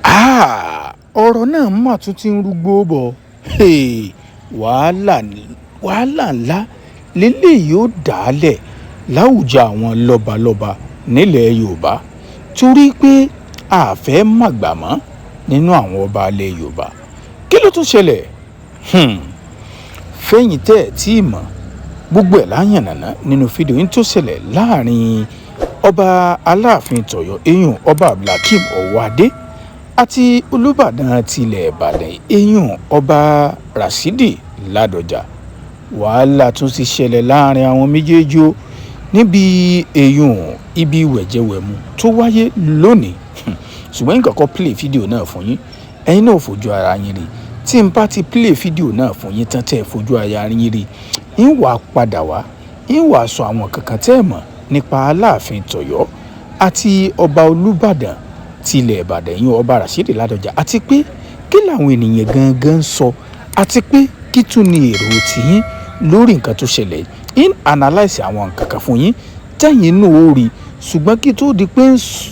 Ah, ọ̀rọ̀ náà mà tún ti ń rúgbó bọ̀. Hey, wàhálà wàhálà ńlá lélẹ́yìí ó dálẹ̀ láwùjọ àwọn lọ́balọ́ba nílẹ̀ Yorùbá, torí pé a fẹ́ màgbà mọ́ nínú àwọn ọba ilẹ̀ Yorùbá. Kí ló tún ṣẹlẹ̀? Hmm. Fẹ́yìn tẹ́ ẹ̀ tí ì mọ̀, gbogbo ẹ̀ láyànnàná nínú fídíò yìí tó ṣẹlẹ̀ láàrin ọba Aláàfin tọ̀yọ́, eyín ọba Abdulhakeem Ọwọ́adé, àti Olùbàdàn tilẹ̀ Ìbàdàn, eyín ọba Rasidi Ládọjà. Wàhálà tún ti ṣẹlẹ̀ láàrin àwọn méjèèjì o níbi eyín ibi wẹ̀jẹwẹ̀mu tó wáyé lónìí. Ṣùgbọ́n nǹkan kan, play fídíò náà fún yín, ẹ̀yin náà fojú ara yín rí. Tí n bá ti play fídíò náà fún yín tán, tẹ́ ẹ fojú ara yín rí, ń wàá padà wá, ń wàá sọ àwọn kankan tẹ́ ẹ mọ̀ nípa Aláàfin tọ̀yọ́ àti ọba Olùbàdàn tilẹ̀ Ìbàdàn, yín ọba Rasidi Ládọjà, àti pé kí làwọn ènìyàn gangan ń sọ, àti pé kí tún ni èrò tiyín lórí nǹkan tó ṣẹlẹ̀. Ń analyse àwọn nǹkan kan fún yín tẹ́yìn inú ó rí. Ṣùgbọ́n kí tó di pé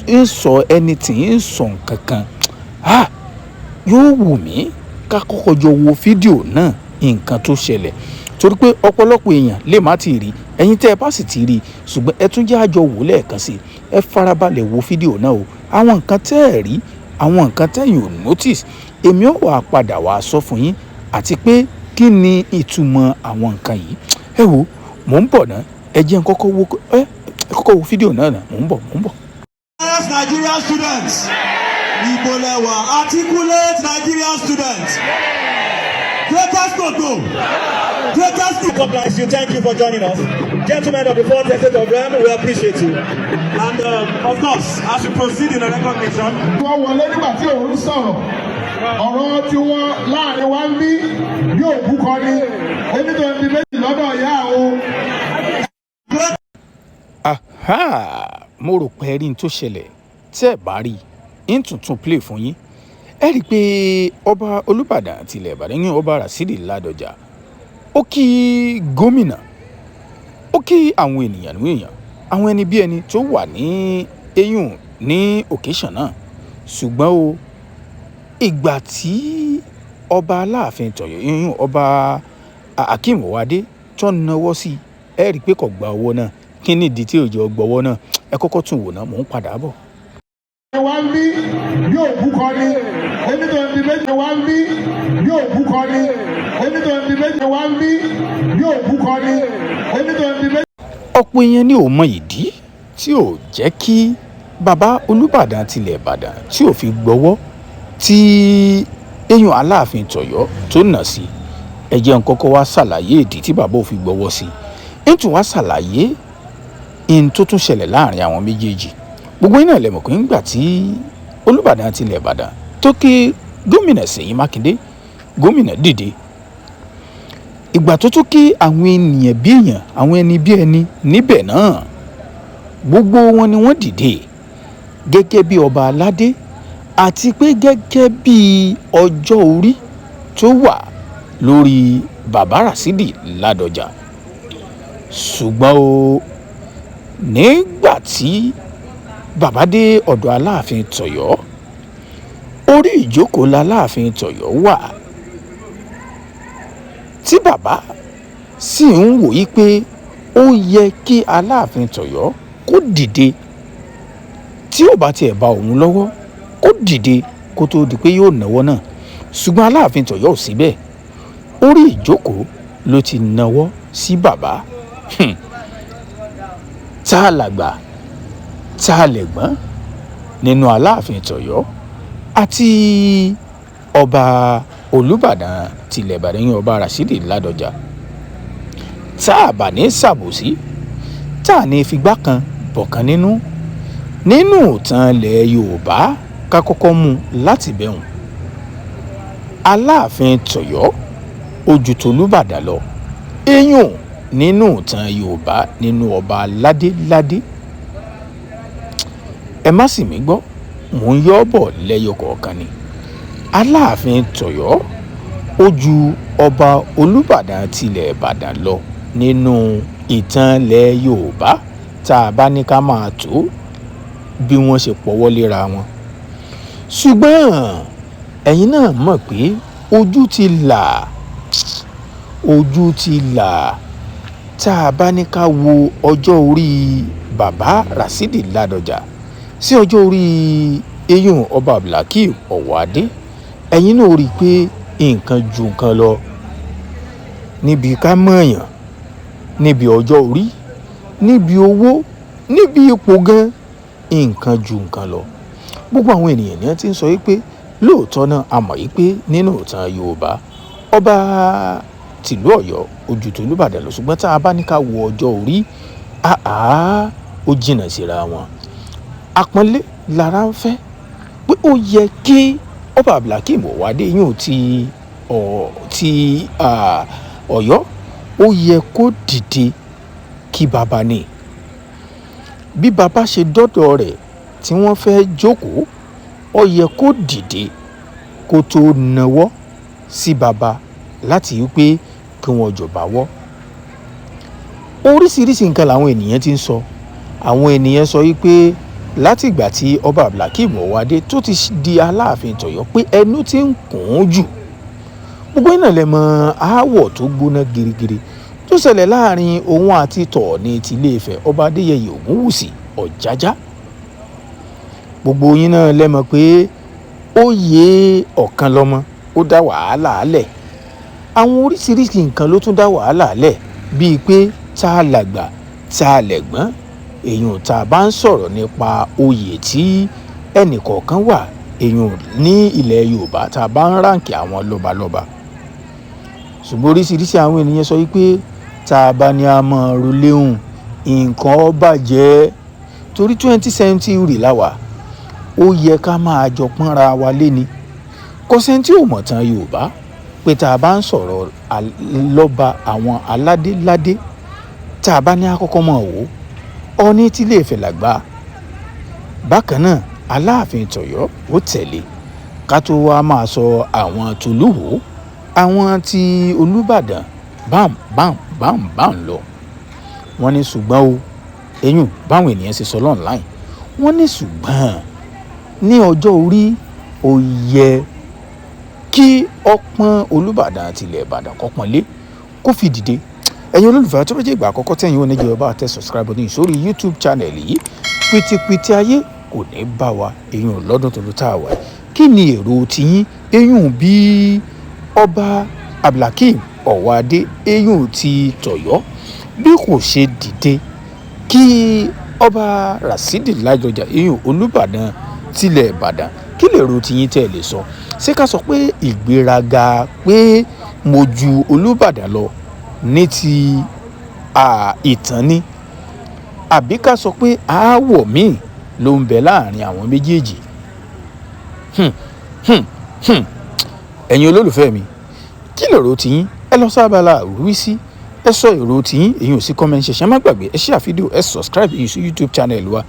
ń sọ anything, ń sọ nǹkan kan, ah, yóò wù mí ká kọ́kọ́ jọ wo fídíò náà, nǹkan tó ṣẹlẹ̀, torí pé ọ̀pọ̀lọpọ̀ èèyàn lè má ti rí. Ẹ̀yin tẹ́ ẹ bá sì ti rí, ṣùgbọ́n ẹ tún jẹ́ àjọ wò lẹ́ẹ̀kan sí, ẹ farabalẹ̀ wo fídíò náà o. Àwọn nǹkan tẹ́ ẹ rí, àwọn nǹkan tẹ́yìn ò notice, èmi ò wá padà wá sọ fún yín, àti pé kí ni ìtumọ̀ àwọn nǹkan yìí. Ẹ wo, mò ń bọ̀ ná. Ẹ jẹ́ n kọ́kọ́ wo, ẹ kọ́kọ́ wo fídíò náà ná. Mò ń bọ̀, mò ń bọ̀. Nigerian students, Ibo lẹ wà? Articulate Nigerian students. Greatest Toto. Greatest. God bless you. Thank you for joining us. Gentlemen of the fourth estate of Realm, we appreciate you. And of course, as we proceed in the recognition, Wọ́n wọlé nígbà tí òun sọ̀rọ̀ ọ̀rọ̀ tí wọ́n láàrin wa ń bí bí òkú kọ́ ni onítọ̀hún méjì lọ́dọ̀ ìyá òun. Aha, mo rò pé ẹ rí n tó ṣẹlẹ̀. Tẹ́ ẹ bá rí i, ń tuntun play fún yín. Ẹ rí i pé ọba Olùbàdàn tilẹ̀ Ìbàdàn yín, ọba Rasidi Ládọjà, ó kí gómìnà, ó kí àwọn ènìyàn ní èèyàn, àwọn ẹni bí ẹni tó wà ní eyín ní occasion náà. Ṣùgbọ́n o, ìgbà tí ọba Aláàfin tọ̀yọ́, yín ọba Akeem Ọwọ́adé, tó náwó sí, ẹ rí i pé kò gba owó náà. Kí ni ìdí tí òjò gbọ́wọ́ náà? Ẹ kọ́kọ́ tún wò náà, mò ń padà bọ̀. Wa ń bí bí òkú kọ́ ni onítọ̀hún méjì wa ń bí bí òkú kọ́ ni onítọ̀hún méjì wa ń bí bí òkú kọ́ ni onítọ̀hún méjì. Ọ̀pọ̀ èèyàn ni ò mọ ìdí tí ò jẹ́ kí bàbá Olùbàdàn tilẹ̀ Ìbàdàn tí ò fi gbọ́wọ́ tí eyín Aláàfin tọ̀yọ́ tó nà sí. Ẹ jẹ́ n kọ́kọ́ wá ṣàlàyé ìdí tí bàbá ò fi gbọ́wọ́ sí, ń tún wá ṣàlàyé ihun tó tún ṣẹlẹ̀ láàrin àwọn méjèèjì. Gbogbo yín náà lẹ mọ̀ pé ńgbà tí Olùbàdàn tilẹ̀ Ìbàdàn tó kí gómìnà Ṣèyí Mákindé, gómìnà dìde. Ìgbà tó tún kí àwọn ènìyàn bí èèyàn, àwọn ẹni bí ẹni níbẹ̀ náà, gbogbo wọn ni wọ́n dìde gẹ́gẹ́ bí ọba aládé, àti pé gẹ́gẹ́ bí ọjọ́ orí tó wà lórí bàbá Rasidi Ládọjà. Ṣùgbọ́n o, nígbà tí bàbá dé ọ̀dọ̀ Aláàfin tọ̀yọ́, orí ìjókòó làláàfin tọ̀yọ́ wà, tí bàbá sì ń wòye pé ó yẹ kí Aláàfin tọ̀yọ́ kó dìde, tí ò bá tiẹ̀ bá òun lọ́wọ́, kó dìde kó tó di pé yóò náwó náà. Ṣùgbọ́n Aláàfin tọ̀yọ́ ò síbẹ̀, orí ìjókòó ló ti náwó sí bàbá. Tá a làgbà, tá a lẹ̀gbọ́n nínú Aláàfin tọ̀yọ́ àti ọba Olùbàdàn tilẹ̀ Ìbàdàn yín, ọba Rasidi Ládọjà? Tá a bá ní ṣàbòsí, tá a ní figbá kan bọ̀kan nínú ìtàn ilẹ̀ Yorùbá, ká kọ́kọ́ mú láti bẹ̀hùn, Aláàfin tọ̀yọ́ ó ju tolúbàdàn lọ, eyín nínú ìtàn Yorùbá, nínú ọba ládéládé. Ẹ má sì mí gbọ́, mò ń yọ́ bọ̀ lẹ́yọ kọ̀ọ̀kan ni. Aláàfin tọ̀yọ́ ó ju ọba Olùbàdàn tilẹ̀ Ìbàdàn lọ nínú ìtàn ilẹ̀ Yorùbá, tá a bá ní ká máa tó bí wọ́n ṣe pọ̀wọ́ léra wọn. Ṣùgbọ́n ẹ̀yin náà mọ̀ pé ojú ti là, ojú ti là. Tá a bá ní ká wo ọjọ́ orí bàbá Rasidi Ládọjà sí ọjọ́ orí eyín ọba Abdulhakeem Ọ̀wọ́adé, ẹ̀yin náà rí i pé nǹkan ju nǹkan lọ níbi ká mọ̀ọ́yàn, níbi ọjọ́ orí, níbi owó, níbi ipò gan, nǹkan ju nǹkan lọ. Gbogbo àwọn ènìyàn ni wọ́n ti ń sọ wípé lóòótọ́ náà a mọ̀ wípé nínú ìtàn Yorùbá, ọba tìlú Ọ̀yọ́ ojú tòlúbàdàn lọ, ṣùgbọ́n tá a bá ní ká wo ọjọ́ orí, àá ó jìnnà síra wọn. Àpọ́nlé lára ń fẹ́ pé ó yẹ kí ọba Abdulhakeem Ọ̀wọ́adé yóò ti Ọ̀yọ́, ó yẹ kó dìde kí bàbá ní. Bí bàbá ṣe dọ́dọ̀ rẹ̀ tí wọ́n fẹ́ jókòó, ó yẹ kó dìde kó tó nawọ́ sí bàbá láti wípé kí wọ́n jọba wọ́. Oríṣiríṣi nǹkan làwọn ènìyàn ti ń sọ. Àwọn ènìyàn sọ wípé láti ìgbà tí ọba Abdulhakeem Ọ̀wọ́adé tó ti di Aláàfin tọ̀yọ́ pé ẹnu ti ń kùn ún jù. Gbogbo iná lẹ mọ aáwọ̀ tó gbóná girigiri tó ṣẹlẹ̀ láàrin òun àti Tọ̀ọ̀ni tilé Ifẹ̀, ọba Adéyẹyè Ògúnwùsì Ọ̀jájá. Gbogbo yín náà lẹ mọ̀ pé oyè ọ̀kan lọ́mọ ó dá wàhálà lẹ̀. Àwọn oríṣiríṣi nǹkan ló tún dá wàhálà lẹ̀, bíi pé tá a làgbà, tá a lẹ̀gbọ́n, èèyàn tá a bá ń sọ̀rọ̀ nípa oyè tí ẹnì kọ̀ọ̀kan wà, èèyàn ní ilẹ̀ Yorùbá tá a bá ń ráǹkì àwọn lọ́balọ́ba. Ṣùgbọ́n oríṣiríṣi àwọn ènìyàn sọ wípé tá a bá ní a máa roléhùn, nǹkan ó bàjẹ́ torí 20th century la wà, ó yẹ ká máa jọ pọ́nra wa lé ni. Kò sẹ́ni tí ò mọ̀ tán Yorùbá pé tá a bá ń sọ̀rọ̀ lọ́ba àwọn aládéládé, tá a bá ní àkọ́kọ́ mọ̀ wò Ọọ̀ni tilé Ifẹ̀ làgbà. Bákan náà Aláàfin tọ̀yọ́ ó tẹ̀lé, ká tó wá máa sọ àwọn tòlúwò, àwọn tí Olúbàdàn bam bam bam bam lọ. Wọ́n ní ṣùgbọ́n o, eyín báwọn ènìyàn ṣe sọ online, wọ́n ní ṣùgbọ́n ní ọjọ́ orí ó yẹ kí ọpọ́n Olúbàdàn tilẹ̀ Ìbàdàn kọ́pọ́n lé kó fi dìde. Ẹ̀yin olólùfẹ́, tó bá jẹ́ ìgbà àkọ́kọ́ tẹ̀yin ò ní jẹ́ ọba tẹ subscribe button sórí YouTube channel yìí, pìtìpìtì ayé kò ní bá wa eyín lọ́dún tuntun tá a wà. Kí ni èrò tiyín eyín bí ọba Abdulhakeem Ọ̀wọ́adé eyín ti tọ̀yọ́ bí kò ṣe dìde kí ọba Rasidi Ládọjà eyín Olúbàdàn tilẹ̀ Ìbàdàn? Kí lè ro tiyín tẹ́ ẹ lè sọ? Ṣé ká sọ pé ìgbéraga pé mo ju Olúbàdàn lọ ní ti ìtàn ni, àbí ká sọ pé aáwọ̀ míì ló ń bẹ láàrin àwọn méjèèjì? Ẹ̀yin olólùfẹ́ mi, kí lèrò tiyín? Ẹ lọ sábàlá wí sí, ẹ sọ èrò tiyín èyí ò sí comment section. Má gbàgbé, ẹ share fídíò, ẹ subscribe èyí sí YouTube channel wa.